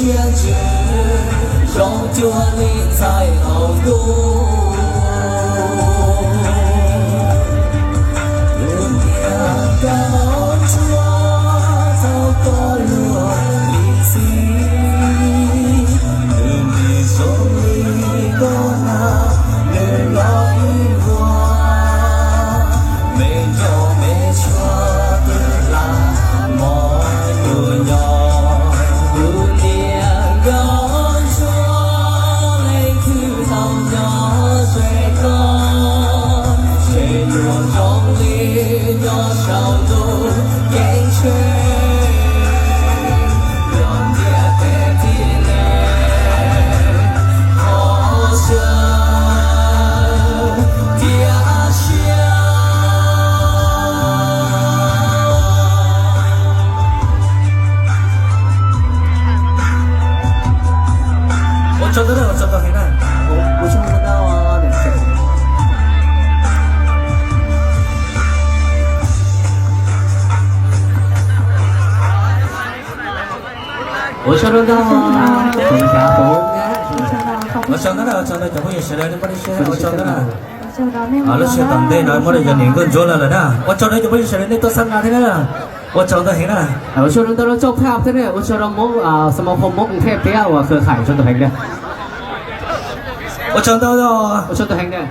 Tiaj ntsws zoo cuag li ntxhais hauv ntuj, tus niag nkauj ntsuab tau koj luag li txiv, nws ntsws zoo li nkauj nag, nws los ib vuag me nroj me tshua twb lam mos tus nyo, tus niag nkauj ntsuab leej twg tau nyob ze koj, tsev nyuam zoo li nyob saum ntuj ceeb tsheej, yog ntiaj teb thiaj li qhov xyaw thiab siab. Ua tsaug ntau, ua tsaug ntau heev na. Ua tsaug ntau. Ua tsaug ntau, ua tsaug ntau cov phooj ywg sawv daws nej pab siab, ua tsaug ntau na. Lub sij hawm tom ntej no muab rau yog niam nkauj ntsuab lawm na. Ua tsaug rau cov phooj ywg sawv daws nej tuaj xab na thiab na. Ua tsaug ntau heev na. Ua tsaug rau ntau rau Tsauj Phaj thiab na, ua tsaug rau Hmoob, Xab Mab Khoo Hmoob Koob Thej thiab uas khwv khais ua tsaug ntau heev na. Ua tsaug ntau, ua tsaug ntau heev na.